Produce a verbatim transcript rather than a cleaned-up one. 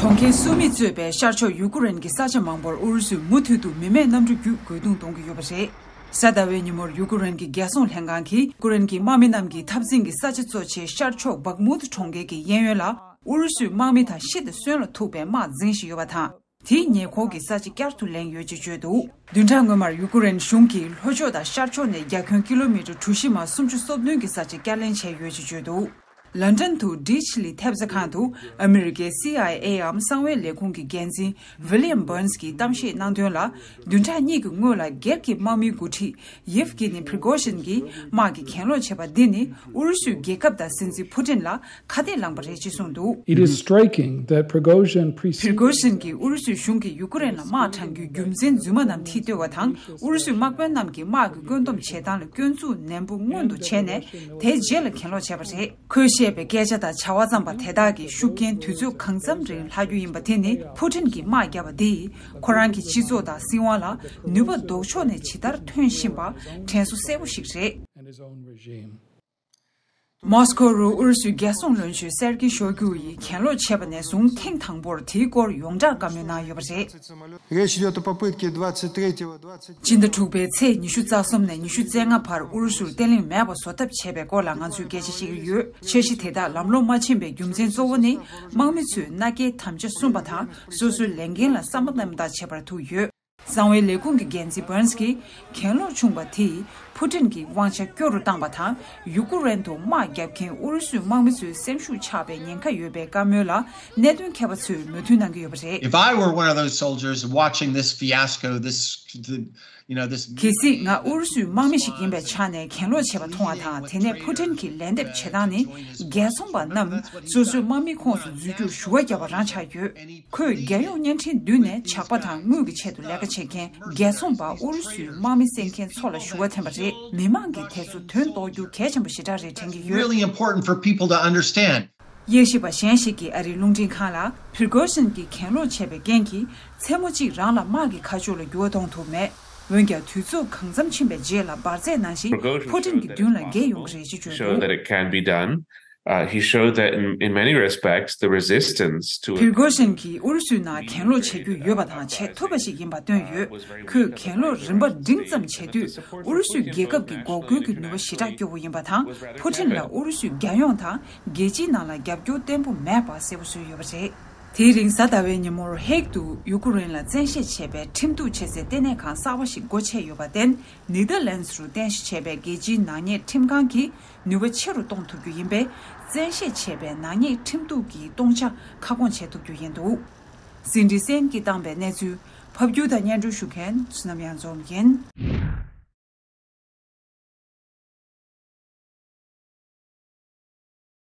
གྲོང་ཁྱེར་སུ་མི་གཙོས་པའི་ཤར་ཕྱོགས་ཡུ་ཀེ་རེན་གྱི་ས་ཆ་མང་པོར་ཨུ་རུ་སུས་མུ་མཐུད་དུ་མི་མེད་གནམ་གྲུ་བརྒྱུད་རྒོལ་རྡུང་གཏོང་གི་ཡོད་པ་རེད། གཟའ་ཟླ་བའི་ཉིན་མོར་ཡུ་ཀེ་རེན་གྱི་རྒྱལ་སྲུང་ལྷན་ཁང་གིས་ཡུ་ཀེ་རེན་གྱི་དམག་མི་རྣམས་ཀྱི་འཐབ་འཛིང་གི་ས་ཆ་གཙོ་ཆེ་ཤར་ཕྱོགས་བག་མུད་གྲོང་ཁྱེར་གྱི་གཡས་གཡོན་ལ་ཨུ་རུ་སུའི་དམག་མི་དང་ཤི་དང་གསོན་ལ་ཐུག་པའི་དམག་འཛིང་བཞིན་ཡོད་པ་དང་། དེའི་ཉེ་འཁོར་གྱི་ས་ཆ་བསྐྱར་དུ་ལེན་ཡོད་ཅེས་བརྗོད་འདུག་བདུན་ཕྲག་སྔོན་མར་ཡུ་ཀེ་རེན་གཞུང་གིས་ལྷོ་ཕྱོགས་དང་ཤར་ཕྱོགས་ནས་རྒྱ་ཁྱོན་ཀི་ལོ་མི་ཊར་གྲུ་བཞི་མ་སུམ་ཅུ་སོ་བདུན་གྱི་ས་ཆ་བསྐྱར་ལེན་བྱས་ཡོད་ཅེས་བརྗོད་འདུག་ལན་ཀྲན་དུ་ཌི་ཆི་ལི་ཐེབས་རྩ་ཁང་དུ་ཨ་མི་རི་ཀའི་སི་ཨའི་ཨེའམ་གསང་བའི་ལས་ཁུངས་ཀྱི་འགན་འཛིན་ཝི་ལི་ཡམ་བྷར་ནས་ཀྱིས་གཏམ་བཤད་གནང་དོན་ལ། བདུན་ཕྲག་གཉིས་ཀྱི་སྔོན་ལ་སྒེར་གྱི་དམག་མིའི་འགོ་ཁྲིད་ཡེབ་གྷི་ནི་པྲི་གོ་ཤིན་གྱིས་དམག་གི་གྱེན་ལོག་བྱས་པ་འདི་ནི་ཨུ་རུ་སུའི་རྒྱལ་ཁབ་དང་སྲིད་འཛིན་ཕུ་ཏིན་ལ་ཁ་གཏད་ལངས་པ་རེད་ཅེས་གསུངས་འདུག It is striking that Prigozhin preceded པྲི་གོ་ཤིན་གྱིས་ཨུ་རུ་སུའི་གཞུང་གིས་ཡུ་ཀེ་རེན་ལ་དམག་དྲངས་རྒྱུའི་རྒྱུ་མཚན་རྫུན་མ་རྣམས་ཐིག་བཏོད་པ་དང་། ཨུ་རུ་སུའི་དམག་དཔོན་རྣམས་ཀྱིས་དམག་གི་བཀོད་འདོམས་བྱེད་སྟངས་ལ་སྐྱོན་འཛུགས་ནན་པོ་སྔོན་དུ་བྱས་ནས། དེའི་རྗེས་ལ་གྱེན་ལོག་བྱས་པ་རེད། ཁོས་བཤད་པའི་སྐད་ཆ་དང་བྱ་བ་བརྩམས་པ་དེ་དག་གི་ཤུགས་རྐྱེན་དུས་ཚོད་གང་འཚམ་རིང་ལྷག་རྒྱུ་ཡིན་པ་དེ་ནི་ཕུ་ཏིན་གྱིས་དམག་བརྒྱབ་པ་འདིས་ཁོ་རང་གི་སྤྱི་ཚོགས་དང་སྲིད་དབང་ལ་ནུས་པ་ལྡོག་ཕྱོགས་ནས་ཇི་ལྟར་ཐོན་བཞིན་པ་དྲན་གསོ་གསལ་པོ་ཞིག་རེད། And his own regime. མོ་སི་ཁོ་རུ་ཨུ་རུ་སུའི་རྒྱལ་སྲུང་བློན་ཆེན་སེར་གི་ཤོ་གུ་ཡིས་གྱེན་ལོག་བྱས་པ་ནས་བཟུང་ཐེངས་དང་པོར་དེའི་སྐོར་ཡོངས་གྲགས་བཀའ་མོལ་གནང་ཡོད་པ་རེད། Речь идёт о попытке двадцать третьего, двадцать семи. སྤྱི་ཟླ་དྲུག་པའི་ཚེས་ཉི་ཤུ་རྩ་གསུམ་ནས་ཉི་ཤུ་རྩ་ལྔ་བར་ཨུ་རུ་སུར་བརྟན་ལྷིང་མེད་པ་བཟོ་ཐབས་བྱས་པའི་སྐོར་ལ་ང་ཚོས་སྐད་ཆ་བཤད་ཀྱི་ཡོད། འཆར་གཞི་དེ་དག་ལམ་ལྷོང་མ་ཕྱིན་པའི་རྒྱུ་མཚན་གཙོ་བོ་ནི། དམག་མི་ཚོས་མནའ་སྐྱེལ་དམ་བཅའ་བསྲུངས་པ་དང་སོ་སོའི་ལས་འགན་ལ་བསམ་པ་རྣམ་དག་བྱས་པར་ཐུག་ཡོད། གསང་བའི་ལས་ཁུངས་ཀྱི་འགན་འཛིན་བྷར་ནས་ཀྱིས་གྱེན་ལོག་བྱུང་བ་དེས་ཕུ་ཏིན་གྱི་དབང་ཆ་སྐྱོ་རུ་བཏང་བ་དང་། ཡུ་ཀེ་རེན་དུ་དམག་བརྒྱབ་མཁན་ཨུ་རུ་སུའི་དམག་མི་ཚོའི་སེམས་ཤུགས་ཆག་པའི་ཉེན་ཁ་ཡོད་པའི་བཀའ་མོལ་ལ་གནད་དོན་མཁས་པ་ཚོས་མོས་མཐུན་གནང་གི་ཡོད་པ་རེད། If I were one of those soldiers watching this fiasco, this, the, you know, this གལ་སྲིད་ང་ཨུ་རུ་སུའི་དམག་མི་ཞིག་ཡིན་པའི་ཆ་ནས་གྱེན་ལོག་བྱས་པ་མཐོང་བ་དང་། དེ་ནས་ཕུ་ཏིན་གྱི་ལན་འདེབས་བྱེད་སྟངས་ནི། རྒྱལ་ཚོང་པ་རྣམས་སོ་སོའི་དམག་མིའི་ཁོངས་སུ་འཛུལ་རྒྱུར་ཞུ་བ་བརྒྱབ་པ་རང་ཆགས་ཡོད། ཁོས་རྒྱལ་ཡོངས་བརྙན་འཕྲིན་བརྒྱུད་ནས་ཇག་པ་དང་དངུལ་གྱི་ཆེད་དུ་ལས་ཀ་བྱེད་མཁན་རྒྱལ་ཚོང་པ་ཨུ་རུ་སུའི་དམག་མི་བསད་མཁན་ཚོ་ལ་ཞུ་བ་འཐེན་པ་རེད། མི་མང་གིས་དེ་ཚོ་དོན་རྟོགས་རྒྱུ་གལ་ཆེན་པོ་ཞེ་དྲག་རེད་དྲན་གྱི་ཡོད། Really important for people to understand. དབྱེ་ཞིབ་པ་གཞན་ཞིག་གིས་ཨ་རིའི་རླུང་འཕྲིན་ཁང་ལ། ཕི་རི་གོ་ཤིན་གྱིས་གྱེན་ལོག་བྱས་པའི་རྐྱེན་གྱིས་མཚན་མོ་གཅིག་རང་ལ་དམག་གི་ཁ་ཕྱོགས་ལ་འགྱུར་བ་གཏོང་ཐུབ་མེད། འོན་ཀྱང་། དུས་ཚོད་གང་འཚམ་ཕྱིན་པའི་རྗེས་ལ་འབར་རྫས་ནང་བཞིན་ཕུ་ཏིན་གྱི་མདུན་ལ་འགྱེལ་ཡོང་གི་རེད་ཅེས་བརྗོད་འདུག Prigozhin showed that it can be done. Uh, he showed that in, in many respects, the resistance to ཕི་རི་གོ་ཤིན་གྱིས་ཨུ་རུ་སུའི་ནང་གྱེན་ལོག་བྱེད་རྒྱུ་ཡོད་པ་དང་བྱེད་ཐུབ་པ་ཞིག་ཡིན་པ་བཏོན་ཡོད། ཁོས་གྱེན་ལོག་རིམ་པ་འབྲིང་ཙམ་བྱེད་དུས་ཨུ་རུ་སུའི་རྒྱལ་ཁབ་ཀྱི་འགོག་རྒོལ་གྱི་ནུས་པ་ཞེ་དྲག་སྐྱོ་པོ་ཡིན་པ་དང་། ཕུ་ཏིན་ལ་ཨུ་རུ་སུའི་རྒྱལ་ཡོངས་དང་རྒྱལ་སྤྱིའི་ནང་ལ་རྒྱབ་སྐྱོར་བརྟན་པོ་མེད་པ་གསལ་པོ་བཟོས་ཡོད་པ་རེད། དེའི་རིང་གཟའ་ཟླ་བའི་ཉིན་མོར་ཧེག་ཏུ་ཡུ་ཀེ་རེན་ལ་བཙན་ཤེད་བྱས་པའི་ཁྲིམས་གཏུག་བྱེད་སའི་ལྟེ་གནས་ཁང་གསར་པ་ཞིག་སྒོ་ཕྱེ་ཡོད་པར་བརྟེན། ནེ་དར་ལན་སི་རུ་རྟེན་གཞི་བྱས་པའི་རྒྱལ་སྤྱིའི་ནག་ཉེས་ཁྲིམས་ཁང་གིས་ནུས་པ་ཆེ་རུ་གཏོང་ཐུབ་རྒྱུ་ཡིན་པས། བཙན་ཤེད་བྱས་པའི་ནག་ཉེས་ཁྲིམས་གཏུག་གི་སྟོང་ཆ་ཁ་སྐོང་བྱེད་ཐུབ་རྒྱུ་ཡིན་འདུག་སིན་ཌི་སེན་གྱིས་བཏང་པའི་གནས་ཚུལ། ཕབ་སྒྱུར་དང་སྙན་སྒྲོན་ཞུ་མཁན་བསོད་ནམས་གཡང་འཛོམས་ཡིན།